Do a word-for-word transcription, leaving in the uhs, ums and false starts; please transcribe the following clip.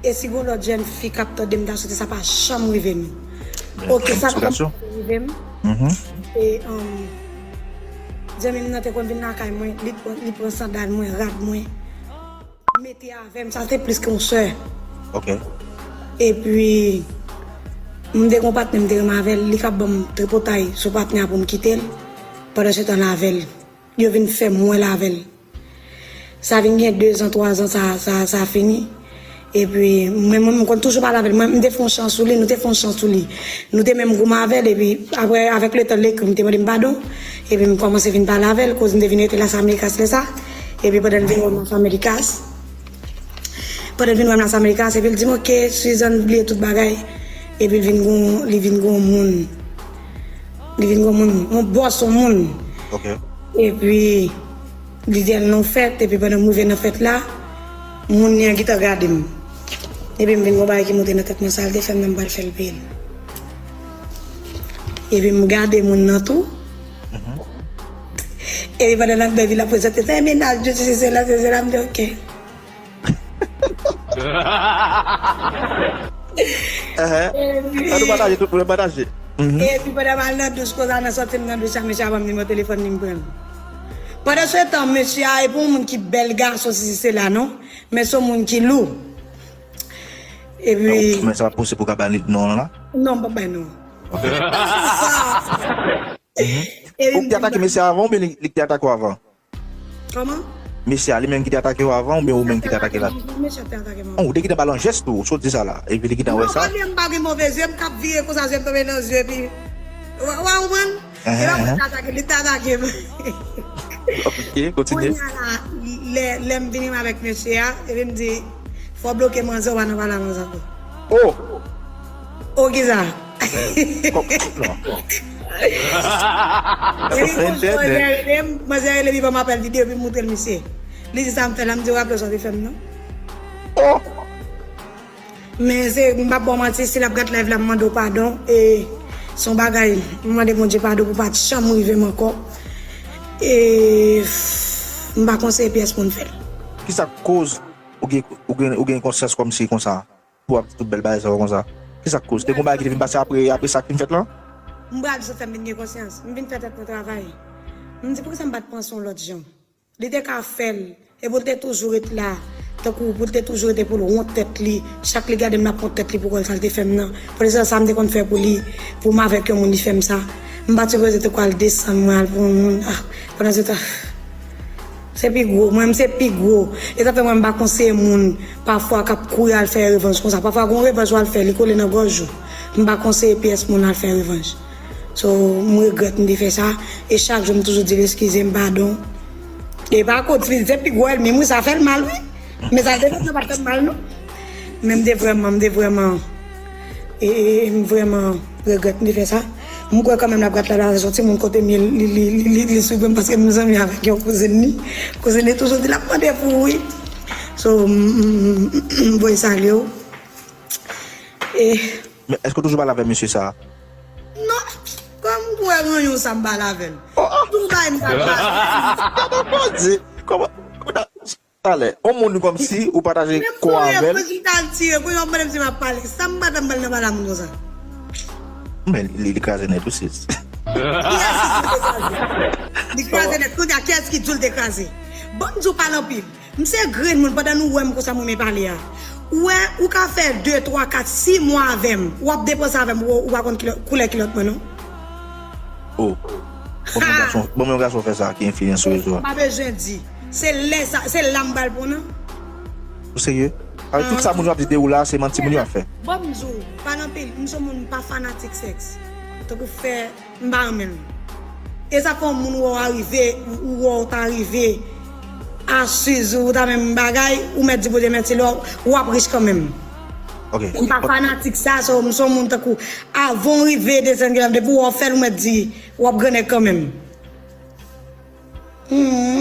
E si gon lòt jèn fi k ap tande m ta swete sa pa janm rive nou. Ok, sa pa janm rive m. E, um, zanmi m nan te konn vin lakay mwen, li, li pran sandal mwen, rad mwen, mete avè m, sa te plis ke yon sè. Ok. Epi, m te gon patnè m te renmen avè l, li k ap ban m tripotay sou patnè a pou m kite l. Pandan se tan la avè l. Yo vin fè m wè l avè l. Sa vin gen dezan, twazan, sa, sa, sa fini. Epi, mwen, mwen, m konn toujou pale avè l. Mwen, m te fè yon chans sou li, nou te fè yon chans sou li. Nou te menm goumen avè l, epi apre, avèk letan, l ekri m, te mande m padon. Epi, m kòmanse vin pale avè l, koz m te vin rete Las Americas lè sa. Epi, pandan l vin wè m Las Americas, pandan l vin wè m Las Americas, epi l di m, "Ok, Suzanne, bliye tout bagay." Epi, l vin gon, li vin gon moun. Li vin gon moun, yon bòs, yon moun. Ok. Epi, li di al nan fèt, epi pandan m rive nan fèt la, moun li an gentan gade m. Epi m vin gon bagay ki monte nan tèt mwen, sa l te fè m nan m pral fè l peye l. Epi m gade moun nan tou. Epi pandan l ap bèv, l ap prezante, "Se mennaj, se sesi, se sela, se sela," m di, "Ok." Ehe. Epi, sa nou pataje, tout moun pataje. Mhm. Epi pandan m al nan douch, koz a nan sòti m nan douch la, mesye a ban m nimewo telefòn li, m pran l. Pandan se tan, mesye a, e pa yon moun ki bèl gason, sesi, sela, non. Men se yon moun ki lou. Epi, men sa pa posib pou w ka ba li non la? Non, m p ap bay non. Ok. Epi, ou ki te atake mesye a avan oubyen li, li ki te atake w avan? Kòman? Mesye a li menm ki te atake w avan oubyen ou menm ki te atake l? Mesye a te atake m avan. Oh, ou te gentan ba l yon jès tou, ou sot di sa la. Epi li gentan wè sa? Non, pa di m pa gen move zye, m k ap vire konsa, zye m tonbe nan zye, epi, w a, w a konprann? Ehe, ehe. E pa mwen ki te atake l, li te atake m. Ok, kontinye. Kounye a la, lè, lè m vini avèk mesye a, epi m di, "Fò w bloke manzè, w pa nan pale a manzè ankò." Oh! Oh, kisa? Kòm, non. Epi konsa, manzè rele m, manzè rele m, li ban m apèl videyo, epi m montre l misye. Li di, "Sa m fè la?" M di, "Raple w sa w te fè m, non?" Oh! Men se, m p ap ba w manti, si l ap gad live la, m mande w padon. E se yon bagay, m mande Bondye padon pou pa t janm rive m ankò. E m pa konseye pyès moun fè l. Kisa k koz ou gen, ou gen, ou gen konsyans kòmsi konsa? Pou w ap di tout bèl bagay sa yo konsa? Kisa k koz? Te gon bagay ki te vin pase apre, apre sa k fin fèt lan? M pral di sa fè m vin gen konsyans. M vin fè tèt mwen travay. M di, "Poukisa m pa t panse yon lòt jan?" Li te ka fè l. E pou l te toujou ret la. Tankou pou l te toujou rete pou l wont tèt li. Chak li gade m, l ap wont tèt li pou kòl sa l te fè m nan. Poutèt sa, sa m te konn fè pou li, pou m avèk yon moun, li fè m sa. M pa t sipoze te kwal desann mwen al pou yon moun. Ah, pandan se tan, se pi gwo. Mwen, m se pi gwo. E sa fè mwen, m pa konseye moun, pafwa, k ap kouri al fè revanj konsa. Pafwa, gon revanj w al fè, li kole nan gòj ou. M pa konseye pyès moun al fè revanj. So, m regrèt m te fè sa. E chak jou, m toujou di l eskize m, padon. E pa kont, se pi gwo ènmi m, wi, sa fè l mal, wi. Men sa l te fè m nan pa t fè m mal, non. Men m te vrèman, m te vrèman, e, e, e, m vrèman regrèt m te fè sa. M kwè kanmenm l ap gad la, la, se yon timoun kote m ye, li, li, li, li, li swiv mwen paske m zanmi avèk yon kouzin li. Kouzin li toujou di l ap mande pou ou, wi. So, m, m, m, m, m voye salye w. E, men èske w toujou pale avè mesye sa a? Non, kòm m kwè ranyon sa m pale avè l. Oh, oh. Tout bagay m ka pale. Gade yon bandi. Kòman, kòman, talè, yon moun kòmsi ou pataje kò avè l. Menm kounye a, pou l ta al tire, kounye a w ap mande m si m ap pale. Sa m pa t ap pale nan pale a moun konsa. Men li, li, li kraze nèt ou sis. Kiyès ki di l te kraze? Li kraze nèt. Kounye a, kiyès ki di l te kraze? Bon, m di w pale anpil. M se grenn moun, pandan nou wè m konsa m renmen pale a. Ou wè, ou ka fè de, twa, kat, sis mwa avè m. W ap depanse avè m, ou, ou pa konn kilò-, koulè kilòt mwen, non. Oh. Bon, men yon gason, bon, men yon gason fè sa ki enfliyanse sou rezo a. M pa bezwen di. Se lè sa, se la m pral pran, non. Ou serye? Avèk tout sa moun yo ap di de ou la, se manti moun yo ap fè. Bon, m di w, pale anpil, m se yon moun m pa fanatik sèks. Tankou fè M pa renmen l. E sa fè yon moun wè w arive, ou, ou wè w ta rive, asiz, ou ta menm bagay, ou mèt di Bondye mèsi lè w ap rich kanmenm. Ok. M pa fanatik sa, so, m se yon moun tankou, avan w rive desann, depi w wè w fè l, ou mèt di, w ap grannèg kanmenm. Hmm.